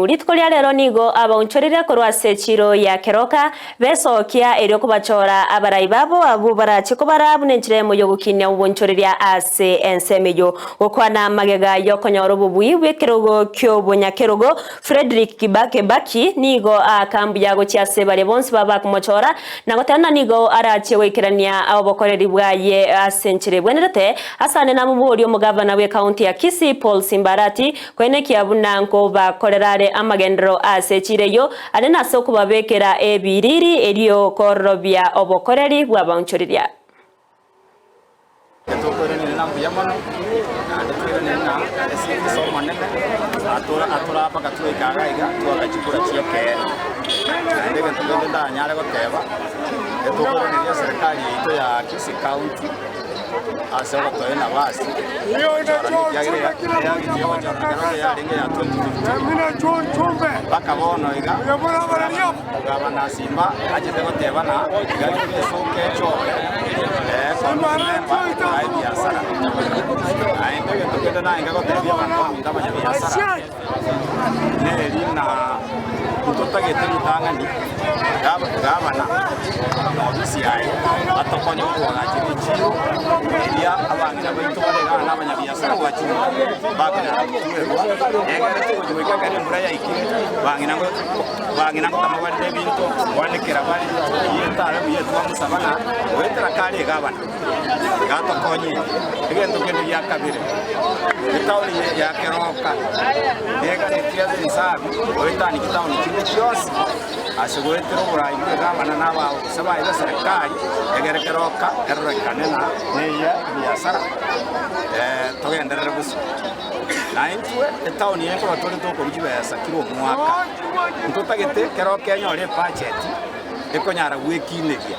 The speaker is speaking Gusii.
Abachenu. Rituko ria rero nigo abaonchoreria korwa ase echiro ya Keroka besokia erio kobachora abarai babo abwo barache kobaraa buna enchera eyemo y'ogokinia obonchoreria ase ensemo eyio. Gokwana magega y'okonyora obobui bw'ekerogo ki'obonyakerogo, Fredrick Kibaki nigo aaka mbuya gochia ase baria bonsi babakomochora na goteba ng'a nigo arachie goikerania obokoreri bwaye ase enchera ebwenerete. Asande namoborie omogavana bw'ecounty ya Kisii Paul Simbarati koenekia buna nkobakorera are amagenderero ase echira eyio are nase okobabekera ebiriri erio kororobia obokoreri bw'abaonchoreria. Tokoiraneria ng'a mbuya mono, naende toiranerie ng'a ase ase Omonene atora atoraa mpaka twaika iga iga twaka chikura chi'ekeene. Naende egento kende ndanyare goteba, etokoiraneria eserekari yaito ya Kisii County ase ogotoa enabasi gochora ekiagera eagiti yogochora ekero yarenge ya 2015 mpaka bono iga Omogabana Simba achete goteba ng'a tiga esoke echore korwa ebiasara. Naende egento kende naende gotebia abanto baminto abanyabiasara neri ng'a ntotagete ritang'ani gavana na ofisi yaye batokonye koagachera echiro eria abang'ina baito bare igaa na abanyabiasara gwachire bakonyara gotuerwa egere togochi goika ekero embura yaikire bang'ina Bang'ina ngotama bare nebinto, nkwanekera bare, eyio etare buya etwamusaba ng'a goetera kare egabana iga atokonye. Egento kende gia kabere, etaoni ya Keroka neganetie ase risabi goetania chitaoni chinde chionsi ase goetera oborai bw'egabana na abaofisa baye b'eserekari, egere Keroka erorekane ng'a neye ebiasara togenderere bosio. Na intwe etaoni eye nkoba tore tokorua chibesa kera omwaka, ntotagete kera okenyore ebudget ekonyara gwekineria.